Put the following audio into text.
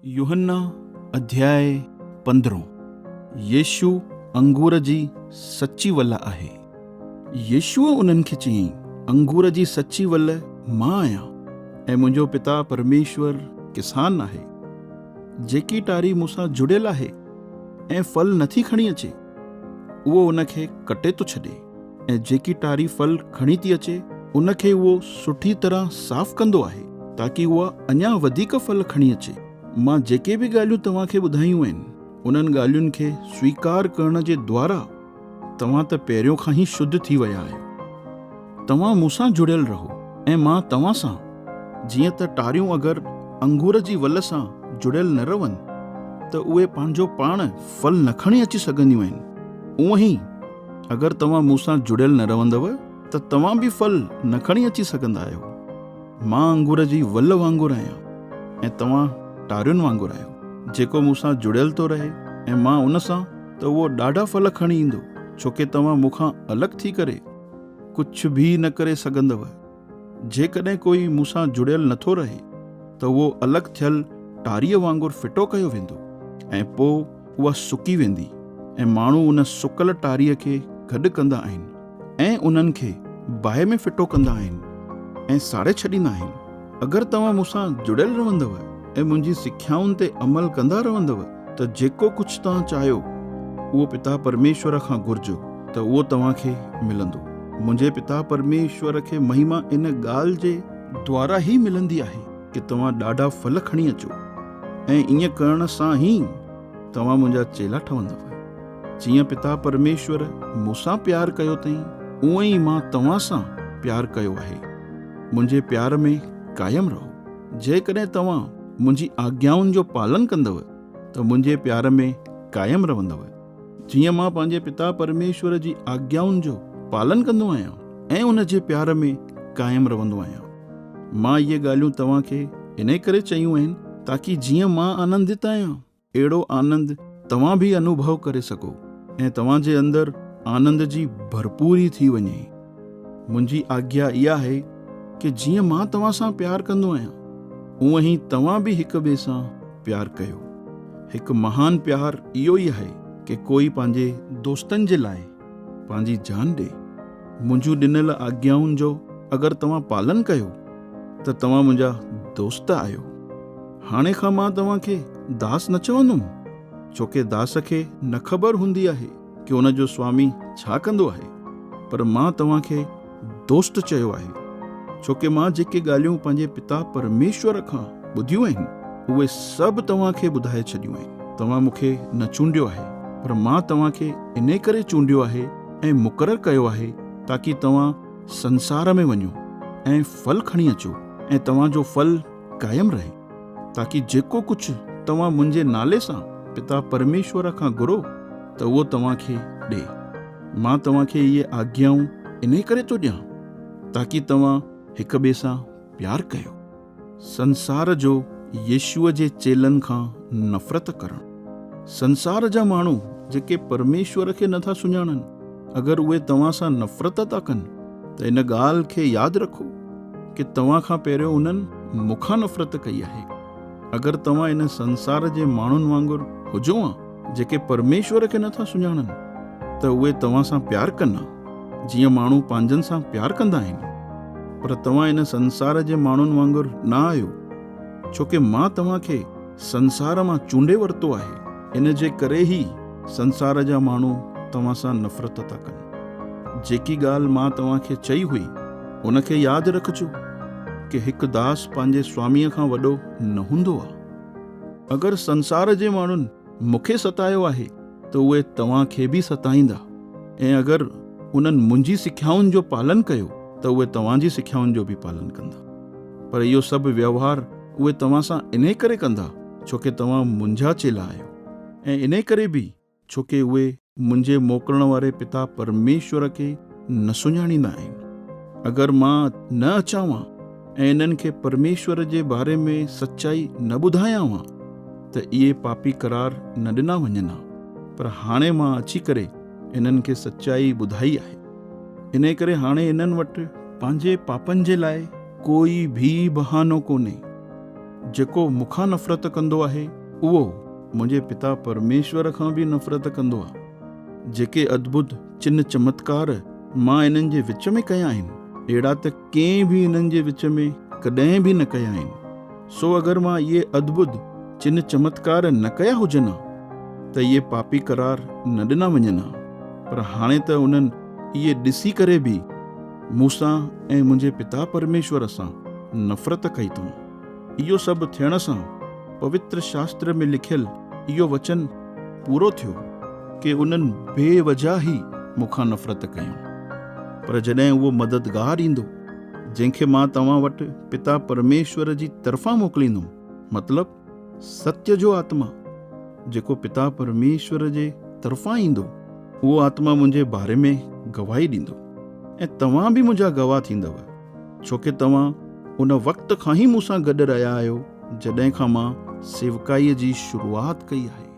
يوحنا اڌياء پندرهون، يسوع انگور جي سچي ول آهي. يسوع انهن کي چيائين، انگور جي سچي ول مان آهيان ۽ منهنجو پتا پرميشور ڪسان آهي. جيڪي ٽاري مون سان جڙيل آهي ۽ ڦل نٿي کڻي اچي، اهو ان کي ڪٽي ٿو ڇڏي ۽ جيڪي ٽاري ڦل کڻي ٿي اچي، ان کي اهو سٺي طرح صاف ڪندو آهي، تاڪي اها اڃا وڌيڪ ڦل کڻي اچي. مان جيڪي به ڳالهيون توهان کي ٻڌايون آهن، انهن ڳالهين کي سويڪار ڪرڻ جي دوارا توهان ته پهريون کان ئي شڌ ٿي ويا آهيو. توهان مون سان جڙيل رهو ۽ مان توهان سان. جيئن ته ٽاريون اگر انگور جي ول سان جڙيل نه رهن ته اهي پنهنجو پاڻ ڦل نه کڻي اچي سگهنديون آهن، اونئن ئي اگر توهان مون سان جڙيل نه رهندؤ ته توهان به ڦل نه کڻي اچي سگهندا آهيو. مان انگور جي ول وانگر آهيان ۽ توهان ٽارين وانگر آهيو. جيڪو مون سان جڙيل ٿو رهي ۽ مان ان سان، ته اهو ڏاڍا ڦل کڻي ايندو، ڇوڪه توهان مون کان الڳ ٿي ڪري ڪجهه به نه ڪري سگهندؤ. جيڪڏهن ڪوئي مون سان جڙيل نٿو رهي ته اهو الڳ ٿيل ٽاريء وانگر ڦٽو ڪيو ويندو ۽ پوء اها سڪي ويندي ۽ ماڻهو ان سڪل ٽاريء کي گڏ ڪندا آهن ۽ انهن کي باهه ۾ ڦٽو ڪندا آهن ۽ ساڙي ڇڏيندا آهن. اگر توهان مون سان جڙيل رهندؤ ۽ منهنجي سکيائن تي عمل ڪندا رهندؤ ته جيڪو ڪجهه توهان چاهيو اهو پتا پرميشور کان گهرجو ته اهو توهان کي ملندو. منهنجي پتا پرميشور کي مهما ان ڳالهه جي دوارا ئي ملندي آهي ڪي توهان ڏاڍا ڦل کڻي اچو ۽ ائين ڪرڻ سان ئي توهان منهنجا چيلا ٺهندؤ. جيئن پتا پرميشور مون سان پيار ڪيو اٿئي، اونئن ئي مان توهان سان پيار ڪيو آهي. منهنجي پيار ۾ قائم رهو. جيڪڏهن توهان منهنجي آگيائن جو پالن ڪندؤ ته منهنجي پيار ۾ قائم رهندؤ. جيئن مان پنهنجي پتا پرميشور جي آگيائن جو پالن ڪندو آهيان ۽ ان جي پيار ۾ قائم رهندو آهيان. مان اهي ڳالهيون توهان کي انهي ڪري چيون آهن تاڪي جيئن مان آنندت آهيان، اهڙو آنند توهان به انوڀو ڪري سگهو ۽ توهان جي اندر آنند جي ڀرپوري ٿي وڃي. منهنجي آگيا اها آهي ڪي جيئن مان توهان سان پيار ڪندو آهيان، اونئن ئي توهان به هڪ ٻئي سان پيار ڪيو. هڪ مهان پيار اهو ئي آهي ڪي ڪوئي پنهنجي دوستن جي لاء پنهنجي جان ڏئي. منهنجون ڏنل آگيائن جو اگر توهان پالن ڪيو ته توهان منهنجا دوست آهيو. هاڻي کان مان توهان کي داس نه چوندم، ڇو ڪي داس کي نه خبر هوندي آهي ڪي ان جو سوامي ڇا ڪندو آهي، پر مان توهان کي دوست چيو آهي، ڇو ڪي مان جيڪي ڳالهيون پنهنجي پتا پرميشور کان ٻڌيون آهن، اهي سڀ توهان کي ٻڌائي ڇڏيون آهن. توهان مون کي نه چونڊيو آهي، پر مان توهان کي انهي ڪري چونڊيو آهي ۽ مقرر ڪيو آهي، تاڪي توهان سنسار ۾ وڃو ۽ ڦل کڻي اچو ۽ توهان جو ڦل قائم رهي، تاڪي جيڪو ڪجهه توهان منهنجي نالي سان پتا پرميشور کان گهرو ته اهو توهان کي ڏئي. مان توهان کي اهي آگيائون انهي ڪري ٿو ڏيان، تاڪي توهان هڪ ٻئي سان پيار ڪيو. سنسار جو يسوع جي چيلن کان نفرت ڪرڻ. سنسار جا ماڻهو جيڪي پرميشور کي نٿا سڃاڻن، اگر اهي توهان سان نفرت ٿا ڪن ته ان ڳالهه کي ياد رکو ڪي توهان کان پهريون انهن مون کان نفرت ڪئي آهي. اگر توهان ان سنسار جي ماڻهن وانگر هجو ها جيڪي پرميشور کي نٿا سڃاڻن ته اهي توهان سان پيار ڪن ها جيئن ماڻهو پنهنجن سان پيار ڪندا آهن. پر توهان ان سنسار جي ماڻهن وانگر نه آهيو، ڇو ڪي مان توهان کي سنسار مان چونڊي ورتو آهي، ان جي ڪري ئي سنسار جا ماڻهو توهان سان نفرت ٿا ڪن. جيڪي ڳالهه مان توهان کي چئي هئي، ان کي ياد رکجو ڪي هڪ داس پنهنجي سواميء کان وڏو نه هوندو آهي. اگر سنسار جي ماڻهن مون کي ستايو آهي ته اهي توهان کي به ستائيندا ۽ اگر انهن منهنجي سکيائن جو پالن ڪيو ته اهي توهان جي سکيائن جو به پالن ڪندا. پر اهو سڀ ويوهار اهي توهان سان انهي ڪري ڪندا ڇو ڪي توهان منهنجا چيلا آهيو ۽ انهي ڪري به ڇو ڪي اهي منهنجي موڪلڻ واري پتا پرميشور کي نه سڃاڻيندا آهن. اگر مان نه اچان ها ۽ انهن کي پرميشور جي باري ۾ سچائي نه ٻڌايان ها ته اهي پاپي قرار نه ڏنا وڃن ها، پر هاڻي مان اچي ڪري انهن کي سچائي ٻڌائي آهي. انهي ڪري هاڻي انهن وٽ پنهنجي پاپن جي لاء ڪوئي به بهانو ڪونهي. جيڪو مون کان نفرت ڪندو آهي، اهو منهنجي پتا پرميشور کان به نفرت ڪندو آهي. جيڪي ادڀت چن چمتڪار مان انهن جي وچ ۾ ڪيا آهن، اهڙا ته ڪنهن به انهن جي وچ ۾ ڪڏهن به نه ڪيا آهن. سو اگر مان اهي ادڀت چن چمتڪار نه ڪيا هجن ها، ته اهي پاپي قرار نه ڏنا وڃن ها، پر هاڻي ته انهن اهي ڏسي ڪري به مون سان ۽ منهنجي پتا پرميشور سان نفرت ڪئي اٿئون. اهو سڀ ٿيڻ سان پوتر شاستر ۾ لکيل اهو وچن پورو ٿيو ڪي انهن بي وجه ئي مون کان نفرت ڪيون. پر جڏهن اهو مددگار ايندو، جنهن کي مان توهان وٽ پتا پرميشور جي طرفان موڪليندم، مطلب ستيء جو آتما، جيڪو پتا پرميشور جي طرفان ايندو، اهو آتما منهنجي باري ۾ گواهي ڏيندو ۽ توهان به منهنجا گواهه ٿيندؤ، ڇو ڪي توهان ان وقت کان ئي مون سان گڏ رهيا آهيو، جڏهن کان مان سيوڪائيء جي شروعات ڪئي آهي.